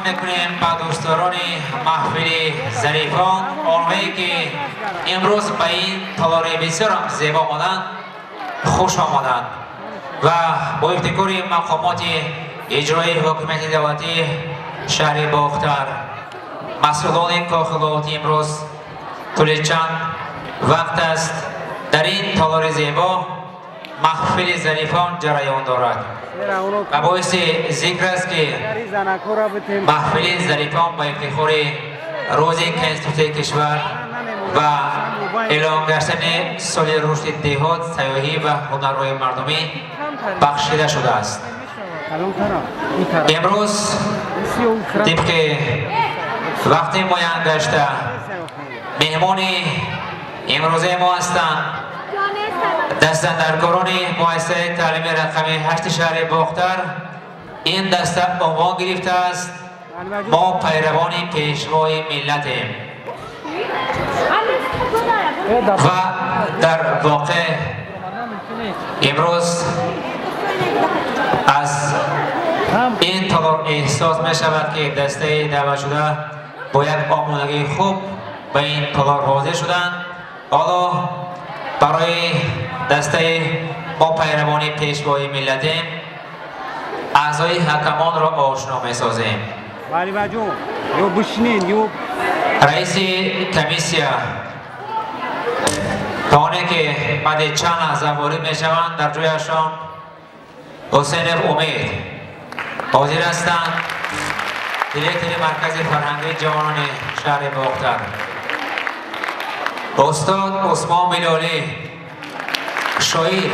мекунем ба дӯстдорони маҳфили Зарифон, онҳое ки имрӯз ба ин толори бисёрам зебо омаданд, хуш омаданд ва бо ибтикори мақомоти иҷроии ҳокимияти давлатии шаҳри Бохтар, масъулони кохи Лоҳутӣ имрӯз тӯли чанд вақт аст дар ин толори зебо маҳфили Зарифон ҷараён дорад. Ва боиси зикр аст ки маҳфили Зарифон ба ифтихори рӯзи Конститутсияи кишвар ва эълон гаштани соли рушди деҳот, сайёҳӣ ва ҳунарҳои мардумӣ бахшида шудааст. Имрӯз тибқи вақти муайян гашта меҳмони имрӯзаи мо ҳастанд дастандаркорони муассисаи таълими рақами 8 шаҳри Бохтар. Ин даста унвон гирифтааст «Мо пайравони пешвои миллатем» ва дар воқеъ имрӯз аз ин толор эҳсос мешавад ки дастаи даъватшуда бо як омодагии хуб ба ин толор ҳозир шуданд. Ҳоло барои дастаи «Мо пайравони пешвои миллатем» аъзои ҳакамонро ошно месозем. Раиси комиссия то оне ки баъди чанд лаҳза ворид мешаванд, дар ҷояшон Ҳусейнов Умед ҳозир ҳастанд, директори Маркази фарҳангии ҷавонони шаҳри Бохтар, устод Усмон Билолӣ, шоир,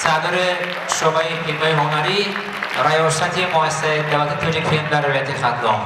сардори шӯъбаи филмҳои ҳунарӣ, раёсати муассисаи давлати «Тоҷикфилм» дар вилояти Хатлон,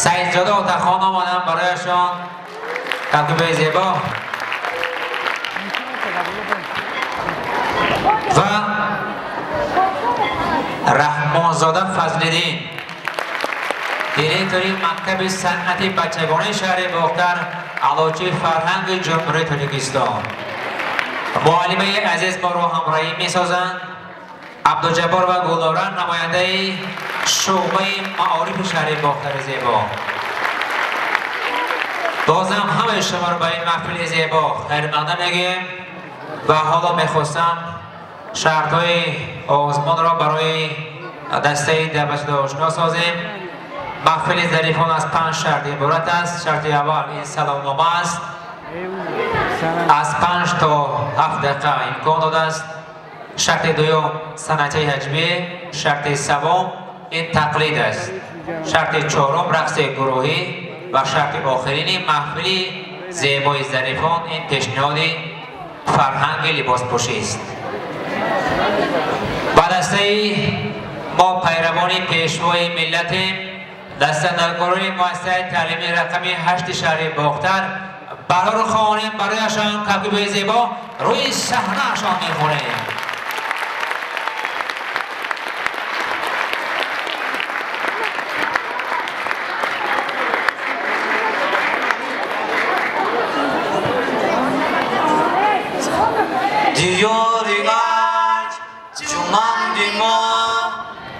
Саидзода Отахон омаданд, барояшон кафкӯбии зебо, ва Раҳмонзода Фазлиддин, директори мактаби санъати бачагонаи шаҳри Бохтар, аълочии фарҳанги Ҷумҳурии Тоҷикистон. Муаллимаи азиз моро ҳамроҳӣ месозанд Абдуҷаббор ва Гулнора, намояндаи шӯъбаи маорифи шаҳри Бохтари зебо. Бозам ҳамаи шуморо ба ин маҳфили зебо хайрмақдам мегӯем ва ҳоло мехостам шартҳои озмонро барои дастаи даъватшуда ошно созем. Маҳфили Зарифон аз 5 шарт иборат аст. Шарти аввал ин саломнома аст, аз 5 то 7 дақиқа имкон додааст. Шарти дуюм санъати ҳаҷвӣ, шарти севум ин тақлид аст, шарти чорум рақси гурӯҳӣ ва шарти охирини маҳфили зебои Зарифон ин пешниҳоди фарҳанги либоспӯшист. Ба дастаи «Мо пайравони пешвои миллатем», дастандаркорони муассисаи таълимии рақами 8 шаҳри Бохтар, барору хонем, барояшон кафкӯбии зебо, рӯи саҳнаашон мехонем. Диёри арҷуманди мо,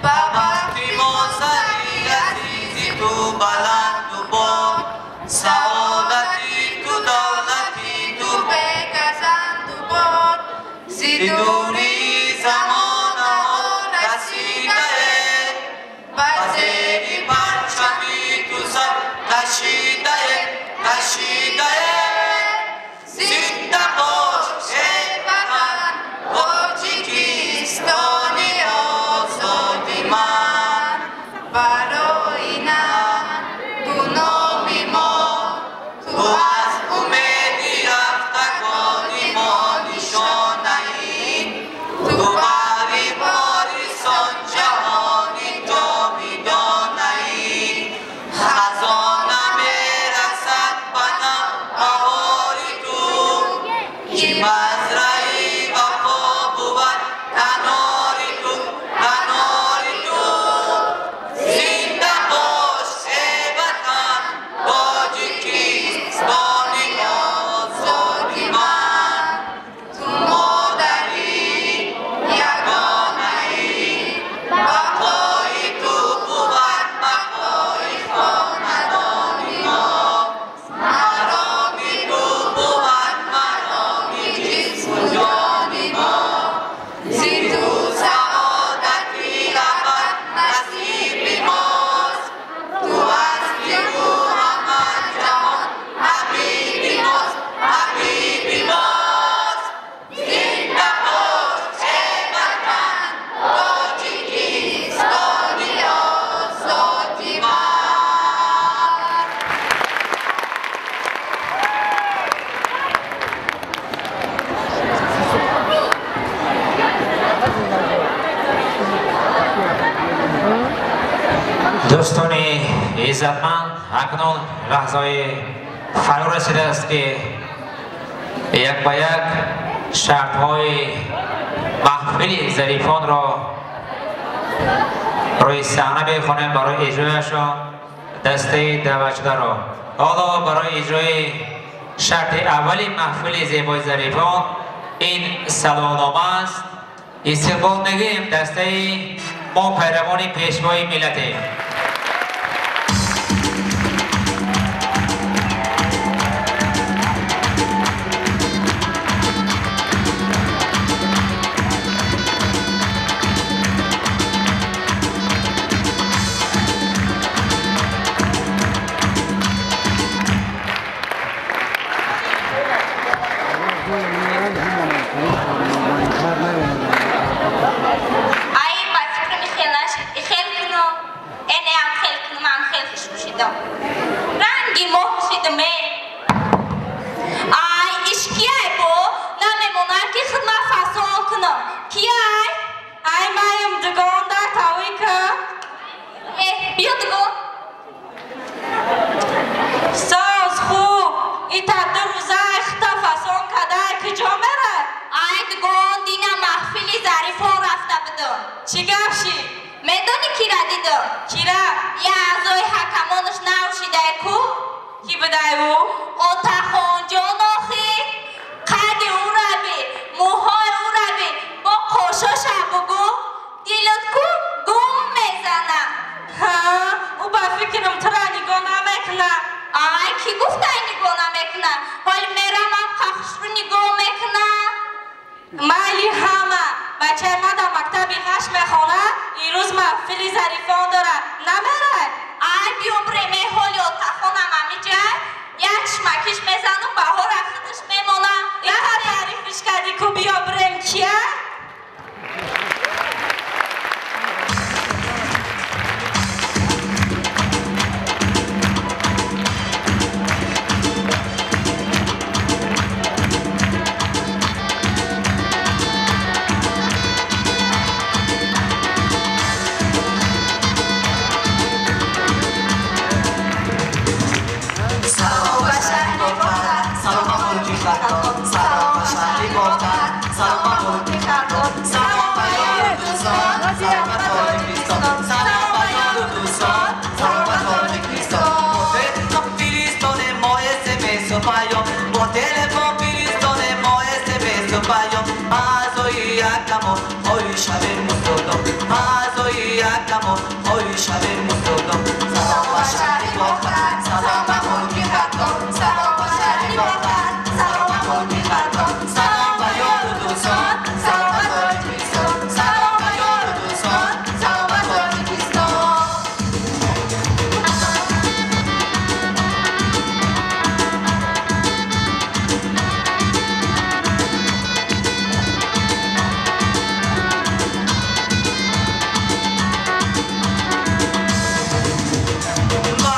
ба бахти мо сари азизи ту баланду бод, саодати ту, давлати ту бегазанду бод, зи зи дури замонаҳо расидаем, ба ба зери зери парчами ту сар кашидаем, кашидаем. Зинда бош, эй ватан, Тоҷикистони озоди ман. Барои нангу номи мо ту аз умеди рафтагони мо нишонаӣ. Иззатманд, акнун лаҳзаи фаро расидааст, ки як ба як шартҳои маҳфили зарифонро рӯи саҳна бихонем барои иҷрояшон дастаи даъватшударо. Ҳоло барои иҷрои шарти аввали маҳфили зебои зарифон ин саломнома аст. Истиқбол мегирем дастаи мо пайравони пешвои миллатем. Ай, ба фикрам хел нашид. Хел кунам. Энеам хел кунам, ам хел хушрӯ шидам. Ранги моҳ шидаме. Ай, ишкияй бо намемонад, ки хидмат фасон кунам. Кияй? Ай, маям, дугон дар тавӣ ка. Э, биё, дугон. Соз, хуб. Ита 2 рӯза хита фасон кадай, куҷо мера? Ай, дугон, дина маҳфили зарифон рафта будам. Чӣ гап шид? Медонӣ, кира дидам? Кира? Я аъзои ҳакамонаш нав шидай ку? Кӣ будай ӯ? Отахонҷон охи. Қади ӯра би, мӯҳои ӯра би, бо қошоша бугӯ. Дилот ку гум мезана. Ҳа, ӯ ба фикрам тура нигоҳ намекуна. Ай, кӣ гуфтай нигоҳ намекуна? Ҳоли мерамам, қахшрӯ нигоҳ мекуна. Майли ҳама. Бачаи ма дар мактаби ҳашт мехонад, имрӯз маҳфили зарифон дорад. Намерай? Ай, биё бреме, ҳоли отахонам амиҷа. Як чишмакиш мезанум, баҳора худаш мемона. Яха таърифиш кардӣ ку, биё бирем, кия? Салом ба шаҳри Бохтар, салом ба мулки Хатлон, салом ба шаҳри Бохтар, салом ба мулки Хатлон, салом ба ёру дӯстон, салом ба Тоҷикистон, салом ба ёру дӯстон, салом ба Тоҷикистон. Бо телефон фиристоне мо смсу паём, бо телефон фиристоне мо смсу паём, аъзои ҳакамон хоҳиш шавем мустодом, аъзои ҳакамон хоҳиш шавем мустодом. Салом ба шаҳри Бохтар, салом ба мулки Хатлон, салом ба шаҳри Бохтар, салом ба мулки Хатлон, салом ба ёру дӯстон, салом ба Тоҷикистон, салом ба ёру дӯстон, салом ба Тоҷикистон. Ба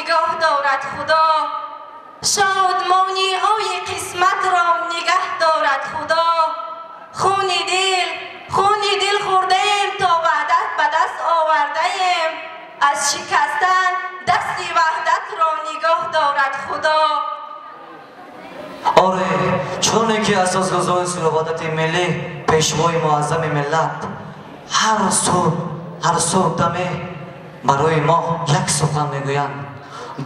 нигоҳ дорад Худо. Шодмониҳои қисматро нигаҳ дорад Худо. Хуни дил хӯрдаем то ваҳдат ба даст овардаем. Аз шикастан дасти ваҳдатро нигоҳ дорад Худо. Оре, чуноне ки асосгузори сулҳу ваҳдати миллӣ, пешвои муаззами миллат ҳар субҳ даме барои мо як сухан мегӯянд: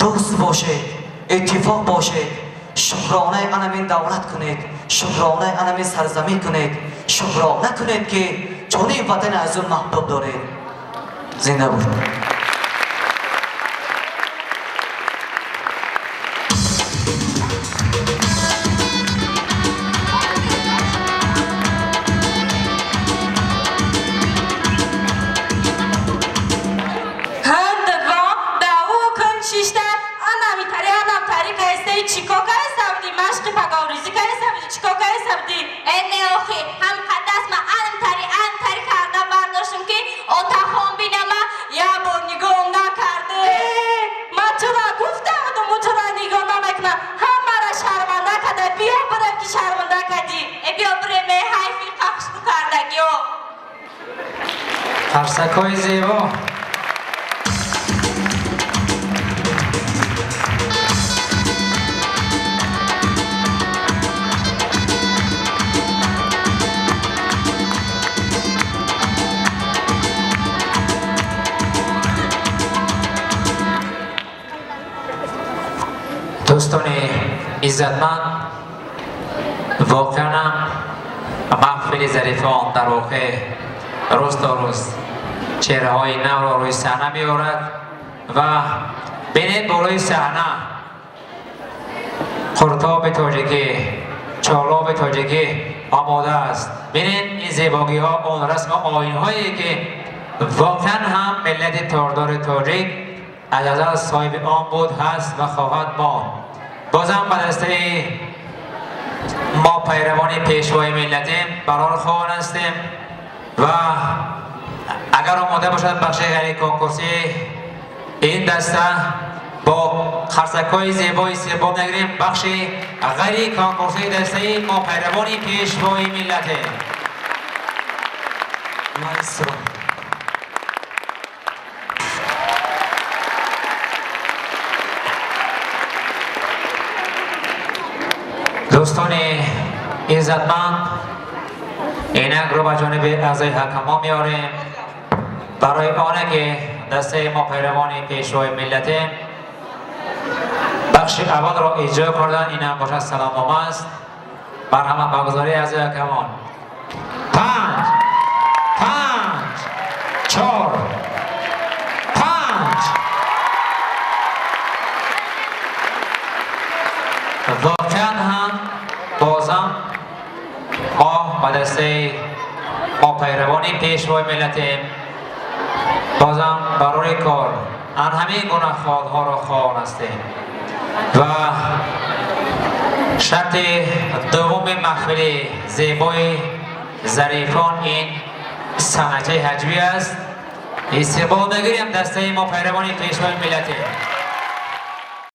дӯст бошед, иттифоқ бошед, шукронаи анамин давлат кунед, шукронаи анамин сарзамин кунед, шукрона кунед ки чунин ватани азизу маҳбуб доред. Зинда буд. Қарсакҳои зебо. Дӯстони иззатманд, воқеан маҳфили зарифон дар воқеъ рӯз то рӯз чеҳраҳои навро рӯи саҳна меорад ва бинед болои саҳна қуртоби тоҷикӣ, чолоби тоҷикӣ омода аст. Бинед ин зебогиҳо, он расму оинҳое ки воқеан ҳам миллати тордори тоҷик аз азал соҳиби он буд, ҳаст ва хоҳад монд. Бозам ба дастаи мо пайравони пешвои миллатем барор хоҳон ҳастем ва агар омода бошад бахши ғайриконкурсӣ ин даста бо қарсакҳои зебои истиқбол мегирем бахши ғайриконкурсии дастаи мо пайравони пешвои миллатем. Маэстро. Дӯстони иззатманд, инак рӯ ба ҷониби аъзои ҳакамон меорем барои оне ки дастаи мо пайравони пешвои миллатем бахши аввалро иҷро карданд. Инам бошад саломнома аст бар ҳама баргузории аъзои ҳакамон. 5 5 4 5. Воқеан ҳам бозам мо ба дастаи мо пайравони пешвои миллатем бозам барои кор ан ҳамин гуна холҳоро хоҳон ҳастем ва шарти дуввуми маҳфили зебои зарифон ин санъатчаи ҳаҷвӣ аст. Истиқбол мегирем дастаи мо пайравони пешвои миллатем.